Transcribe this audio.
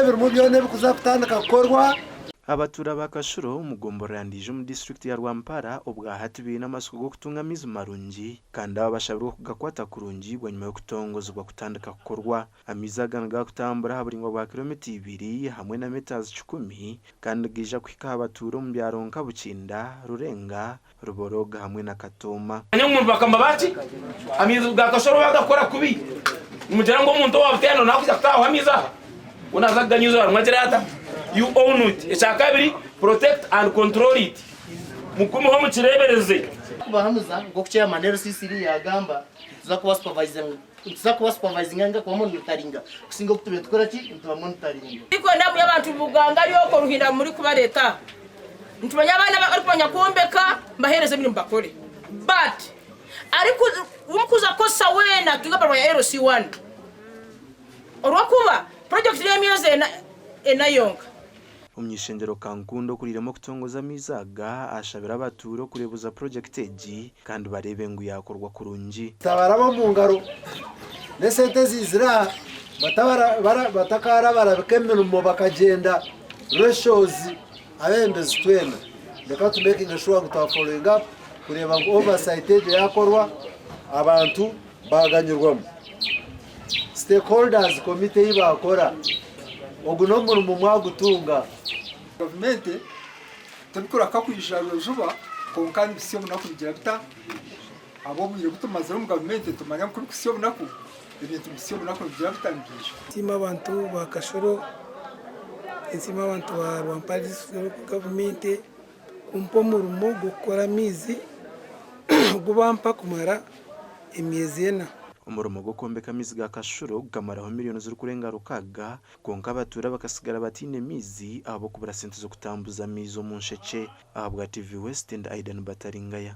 ebirimu byona ebirikuza kutandika kukorwa. Abatuura ba Kashuro omu gomborora ya Ndiija omu disiturikiti ya Rwampara obwahati baine amatsiko g'okutunga amaizi marungi kandi aba bashabirwe okugakwata kurungi bwanyima y'okutongozibwa kutandika kukorwa. Amaizi aga nigakutambura aha buraingwa bwa kiromita ibiri hamwe na mitazi kikumi kandi nigaija kuhika aha batuura omu byaro nka Bukinda, Rurenga, Ruboroga hamwe na Katooma. Manya ngu bakama baki amaizi ga kashoro bagakora kubi nimugira ngu omuntu owa butendo nakuza kutahaho amaizi aha we naza kuganywa eizooba rimwe agire ata you own it ekyakabiri protect and control it mugumeho mukirebereze. Kubahamiza nk'oku chairman LCCD yagamba nituza kuba supervising nituza kuba supervisinga ninga kuba monitoringa kusinga oku tubaire nitukora ki nituba monitoringa. Tikwenda muri abantu buganga ryoko ruhinda muri kubareta aha. Nitumanya abaana abarikumanya kwombeka mbahereze emirimo bakore but ariku omukuza kukozesa weena tuga ebaruha ya LC1 orwokuba project neyemyezi ena ena yonka. Omuny'ishengyero Kankunda okuriiremu okutongoza amaizi aga ashabire abatuura okureebuza purojekiti egi kandi bareebe ngu yaakorwa kurungi. Tabaraba omu ngaro n'esente eziizire aha batakarabarabika emirimo bakagyenda ratios abeebembezi twena reka tu makinge sure ngu twa following up kureeba ngu oversight egyo yakorwa abantu baaganyirwamu. Stakeholders committee ei baakora, ogu n'omurimo mwagutunga. Gavumenti terikurahuka kwija juba kwonka nibisya obunaku bigira bita? Ahabw'obwire obu tumazire omu gavumenti nitumanya ngu kubikuhitsya obunaku, ebintu nibisya obunaku nibigira bita? Nibiija. Nsiima abantu ba Kashoro, nsiima abantu ba Rwampara District Gavumenti kumpa omurimo gw'okukora amaizi ogu bampa kumara emyezi ena. Omurimo gw'okwombeka amaizi ga Kashuro gukamaraho miriyoni zirikurenga rukaaga, kwonka abatuura bakasigara bataine maizi ahabw'okubura sente z'okutambuza amaizi omu nshekye. Ahabwa TV West, ndi Aidan Bataringaya.